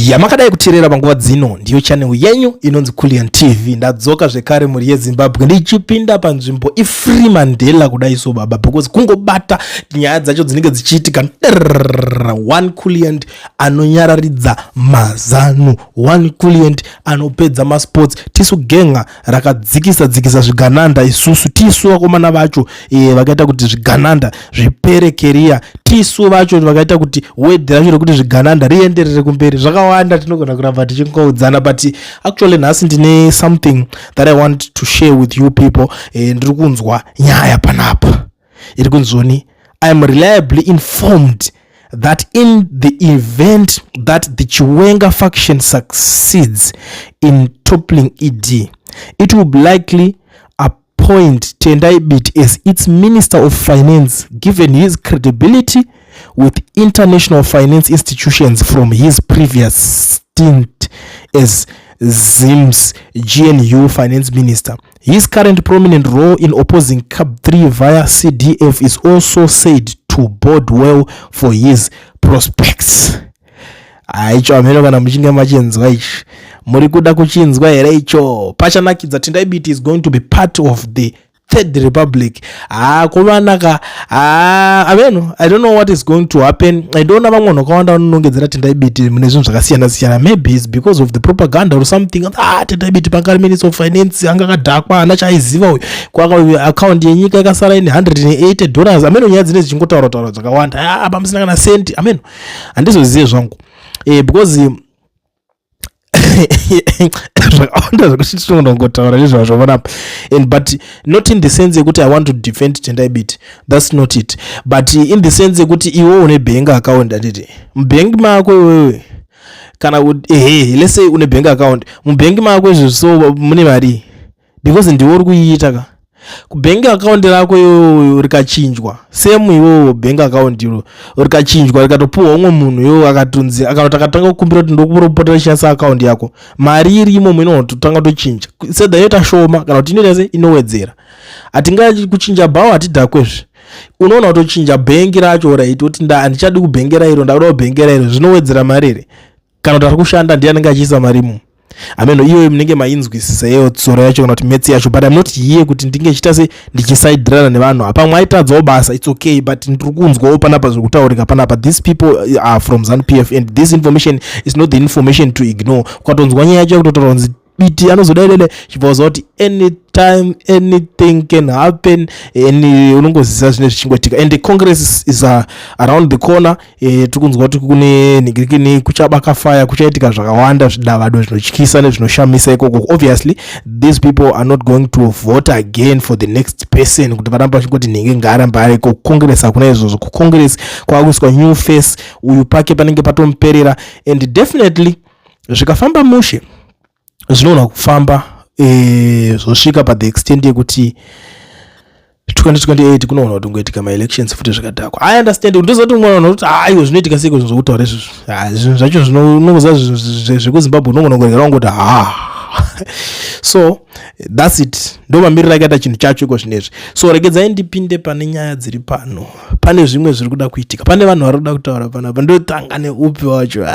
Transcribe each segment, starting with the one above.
Yamakadai kuteerera panguva dzino ndiyo channel yenyu inonzi Kulliant TV. Ndadzoka zvekare, mhuri yeZimbabwe, ndichipinda panzvimbo ifree Mandela kudai so baba, because kungobata nyaya dzacho dzinenge dzichiitika. One Kulliant anonyararidza mazanu, one Kulliant anopedza masports. Tisu genga rakadzikisa dzikisa zvigananda isusu, tisu vakomana vacho vakaita kuti zvigananda zvipere keriya, tisu vacho vakaita kuti wedhi racho rekuti zvigananda rienderere kumberi. Zvakawanda tinogona kuramba tichingoudzana, but actually nhasi ndine something that I want to share with you people. Ndiri kunzwa nyaya panapa iri kunzoni, "I am reliably informed that in the event that the Chiwenga faction succeeds in toppling ED, it will be likely appoint Tendai Biti as its Minister of Finance, given his credibility with international finance institutions from his previous stint as Zim's GNU finance minister. His current prominent role in opposing CAB 3 via CDF is also said to bode well for his prospects." Aicho ameno kana muchinge machinzwa ichi, muri kuda kuchinzwa here icho? Pachanakidza. Tendai Biti is going to be part of the Third Republic. Ha, kuvanaka. Ha, ameno, I don't know what is going to happen. Ndoona vamwe vanhu vakawanda vanonongedzera Tendai Biti mune zvinhu zvakasiyana siyana. Maybe is because of the propaganda or something. Ah, Tendai Biti panga ari Minister of Finance anga akadhakwa, hana chaaiziva uyu. Kwaka akaunti yenyika yakasara ine $180. Ameno, nyaya dzine dzichingotaura taura dzakawanda. Ah, pamusina kana sendi. Ameno, handizozive zvangu, because zvakawanda zvekuti tinongotaura nezvazvo panapa, and but not in the sense yekuti I want to defend Tendai Biti, that's not it, but in the sense yekuti iwe une bank account, handiti? Mubhengi mako iwewe, kana ehe, let's say une bank account, mubhengi mako izvo, so mune mari because ndiwe uri kuiita ka. Kubhengi account rako iwewe rikachinjwa, same iwewe bank account iro rikachinjwa, rikatopuhwa umwe munhu, iwewe akatonzi akanoti akatanga kukumbira kuti ndokuropota richishandisa account yako, mari iri imomo inototanga tochinja, sedha yoita shoma kana kuti inoita se inowedzera. Hatinga kuchinja bhawa, hatidhakwezve. Unoona kutochinja bhengi racho, right? Kuti handichadi kubhengera iro, ndakuda kubhengera iro, zvinowedzera mari here? Kana kuti ari kushanda ndiye anenge achiisa mari imomo? Ameno, iyoyo munenge mainzwisisa iyo tsoro yacho kana kuti maths yacho, but I'm not here kuti ndinge chiita se ndichisaidirana nevanhu. Pamwe aitadzawo basa, it's okay, but ndiri kunzwawo panapa zviri kutaurika panapa. These people are from ZANU PF and this information is not the information to ignore. Ukatonzwa nyaya yacho yakutotaura kunzi Biti anozodaidai, chibva waziva kuti anytime anything can happen. Any unongozivisa zvine zvichingoitika, and the congress is around the corner. Tiri kunzwa kuti kune nhingirikini, kuchabaka fire, kuchaitika zvakawanda, zvidavado zvinotyisa nezvinoshamisa ikoko. Obviously these people are not going to vote again for the next person kuti varamba vachingoti nhingi ngaaramba ariko. Kucongress hakuna izvozvo. Kucongress kwakuiswa new face, uyu pake panenge patomuperera, and definitely zvikafamba mushe zvinogona kufamba zvosvika pathe extent yekuti 2028 kunoona kuti kungoitika maelections futi zvakadhakwa. I understand, ndozoti umwe vanhu kuti aiwa, zvinoitika seiko zvinhu zvokutaura izvozvo? Zvinhu zvacho zvinoza zvekuZimbabwe, unogona kuregera wangoti ha. So that's it, ndo mamiriro akaita chinhu chacho iko zvinezvi. So regedzai ndipinde pane nyaya dziri pano. Pane zvimwe zviri kuda kuitika, pane vanhu vari kuda kutaura panapa. Ndotanga neupi wacho?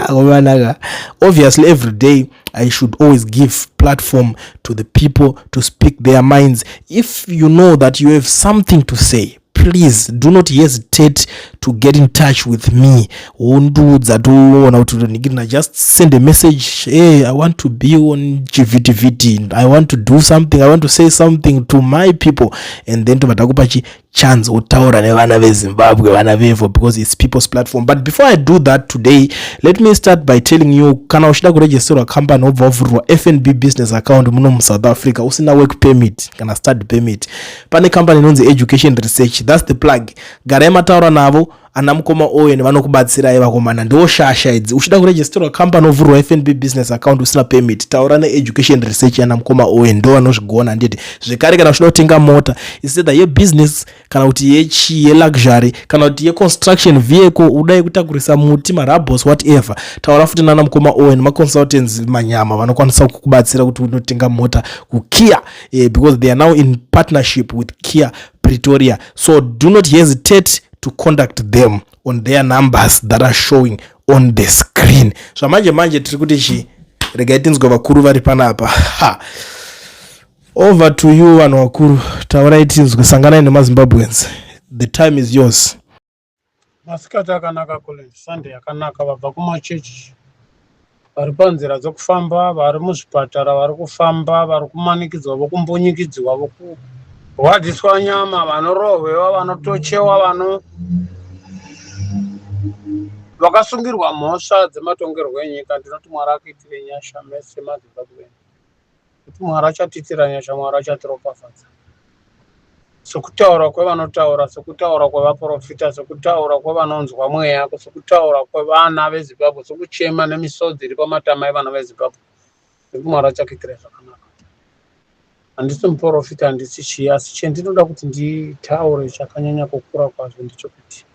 Kuvanaka, obviously every day I should always give platform to the people to speak their minds. If you know that you have something to say, please do not hesitate to get in touch with me. Wondiudza, toona kuti tonhingirina. Just send a message: "Hey, I want to be on chivhitivhiti, I want to do something, I want to say something to my people," and then tobva takupa chi chance wotaura nevana veZimbabwe, vana vevho, because it's people's platform. But before I do that today, let me start by telling you, kana uchida kuregisterwa company, wobva wavhurirwa FNB business account muno muSouth Africa usina work permit kana study permit, pane company inonzi Education Research. That's the plug. Garai mataura navo ana mukoma Owen, vanokubatsirai vakomana, ndo shasha idzi. Uchida kuregisterwa company, wovhurwa FNB business account usina permit, taura neEducation Research yana mukoma Owen, ndo vanozvigona, handiti? Zvekare kana uchida kutenga mota, isedha yebusiness kana kuti yechi yeluxury kana kuti yeconstruction vehicle, udai kutakurisa muti, marabos, whatever, taura futi nana mukoma Owen, maconsultants manyama vanokwanisa kukubatsira kuti unotenga mota kuKia, because they are now in partnership with Kia Pretoria. So do not hesitate. to contact them on their numbers that are showing on the screen. Zvamanje manje tiri kuti chi regai tinzwe vakuru vari panapa. Ha, over to you vanhu vakuru, taurai tinzwe, sanganai nemaZimbabweans, the time is yours. Masikati akanaka Collins, Sunday yakanaka. Vabva kumachechi, vari panzira dzokufamba, vari muzvipatara, vari kufamba, vari kumanikidzwa, vokumbunyikidzwa, vokurwadziswa nyama, vanorohwewa, vanotochewa, vano vakasungirwa mhosva dzematongerwo enyika. Ndinoti Mwari akuitire nyasha mese maZimbabwe, kuti Mwari achatiitira nyasha, Mwari achatiropafadza. Sokutaura kwevanotaura, sokutaura kwevaprofita, sokutaura kwevanonzwa mweya, sokutaura kwevana veZimbabwe, sokuchema nemisodzi iri pamatama evana veZimbabwe, nekuti Mwari achakuitirai zvakanaka. Handisi muprofita, handisi chii, asi chendinoda kuti nditaure chakanyanya kukura kwazvo ndechekuti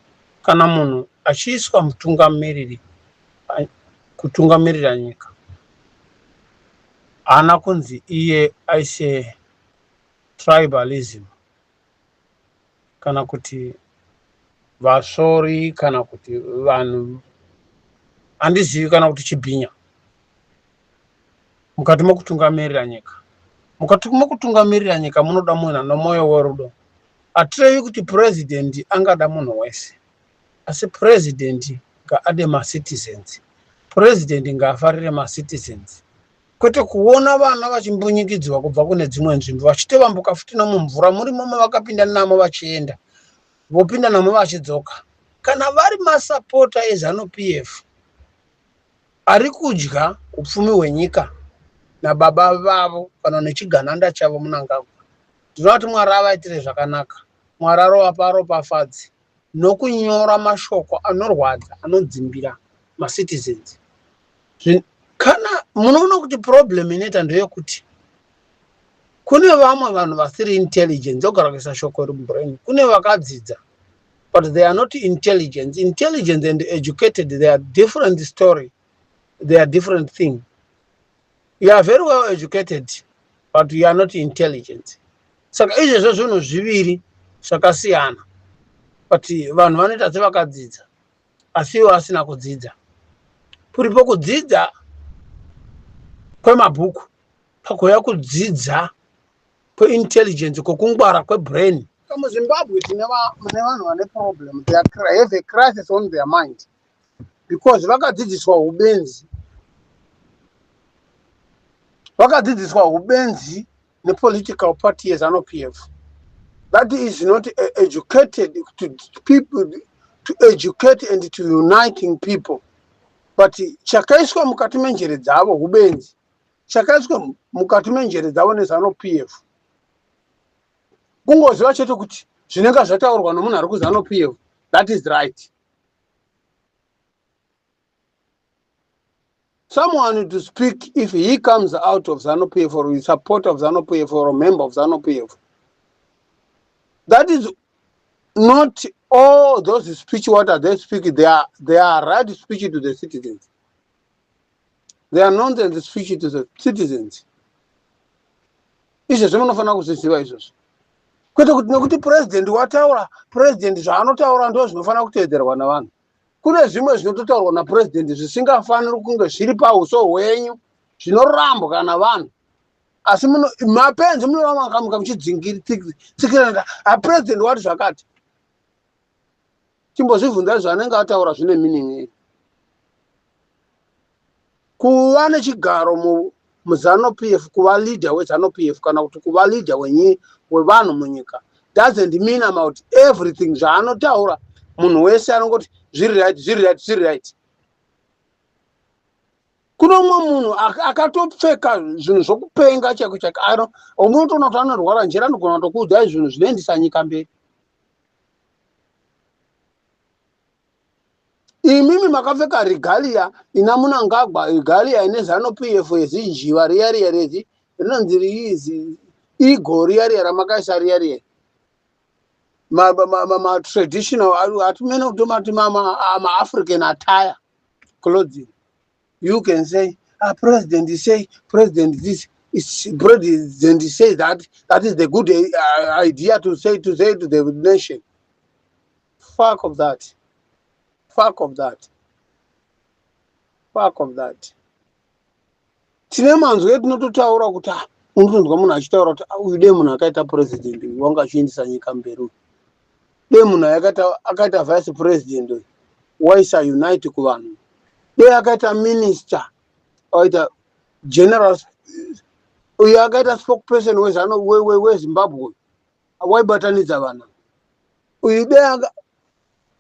kana munhu achiiswa mutungamiriri kutungamirira nyika, haana kunzi iye aise tribalism kana kuti vasori kana kuti vanhu handizivi kana kuti chibhinya mukati mokutungamirira nyika. Mukati mokutungamirira nyika munoda munhu nomwoyo werudo. Hatirevi kuti purezidendi angada munhu wese, asi purezidendi ngaade macitizens, purezidendi ngaafarire macitizens, kwete kuona vana vachimbunyikidzwa kubva kune dzimwe nzvimbo, vachitovambuka futi nomumvura murimo mavakapinda namo vachienda, vopinda namo vachidzoka. Kana vari masapota eZANU PF ari kudya upfumi hwenyika nababa vavo kana nechigananda chavo Munangagwa, ndinoda kuti Mwari avaitire zvakanaka, Mwari arovapa ropafadzi nokunyora mashoko anorwadza anodzimbira macitizens. Kana munoona kuti problem inoita ndeyekuti kune vamwe vanhu vasiri intelligent, ndogara kuisa shoko iri mubrain. Kune vakadzidza but they are not intelligent. Intelligent and educated, they are different story, they are different thing. You are very well educated but you are not intelligent. Saka izvezvo zvinhu zviviri zvakasiyana, but vanhu vanoita sevakadzidza asi ivo asina kudzidza. Puripo kudzidza kwemabhuku, pakuuya kudzidza kweintelligence, kwokungwara kwebrain. MuZimbabwe tine mune vanhu vane problem. They have a crisis on their mind because vakadzidziswa ubenzi, vakadzidziswa ubenzi nepolitical party yeZANU PF that is not educated to people, to educate and to uniting people, but chakaiswa mukati menjere dzavo ubenzi, chakaiswa mukati menjere dzavo neZANU PF kungoziva chete kuti zvinenge zvataurwa nomunhu ari kuZANU PF, that is right. Someone to speak, if he comes out of ZANU PF or is support of ZANU PF or a member of ZANU PF, that is not all those speech. What are they speaking? They are right speech to the citizens. They are nonsense speech to the citizens. Izvezvo munofanira kuzviziva izvozvo, kwete kuti nekuti purezidendi wataura, purezidendi zvaanotaura ndo zvinofanira kuteedzerwa navanhu. Kune zvimwe zvinototaurwa napurezidendi zvisingafaniri kunge zviri pauso hwenyu, zvinorambwa navanhu, asi mapenzi munoramba makamuka muchidzingiritsikirana, apurezidendi wati zvakati. Chimbozvibvunzai zvaanenge ataura zvine meaning ei. Kuva nechigaro muZANU PF, kuva leader weZANU PF kana kuti kuva leader wevanhu munyika doesn't mean about everything zvaanotaura munhu wese anongoti zviri right, zviri right, zviri right. Kuno mumwe munhu akatopfeka zvinhu zvokupenga chaiko chaiko, ano unotoona kuti anorwara njere, anogona kutokuudzai zvinhu zvinoendesa nyika mberi. Imimi makapfeka regalia ina Munangagwa, regalia ine ZANU PF, yezinjiva riya riya rezi rinonzi riizi igo riya riya ramakaisa riya riya, matraditional atimene kutomati maAfrican attire clothing. You can say, "Ah, president say, president this is, president say that, that is the good idea to say to the nation." Fuck of that, fuck of that, fuck of that. Tine manzwi etinototaura kuti, ah, unotonzwa munhu achitaura kuti, ah, uyu dei munhu akaita president uyu, wanga achiendesa nyika mberi. Uyu dei munhu akaita vice president uyu, waisa unite kuvanhu. Dei akaita minister, waita general. Uyu akaita spokesperson wezano weZimbabwe, waibatanidza vana. Uyu dei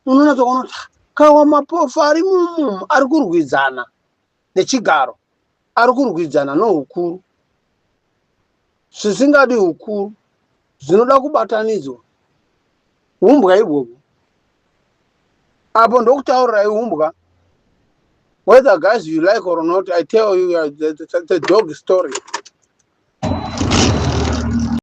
unonatsokuona kuti kawa mapofu ari mumumu ari kurwidzana nechigaro, ari kurwidzana noukuru. Zvisingadi ukuru, zvinoda kubatanidzwa. Umbwa ibwobwo apo, ndokutaurirai umbwa. Whether guys you like or not, I tell you the dog story.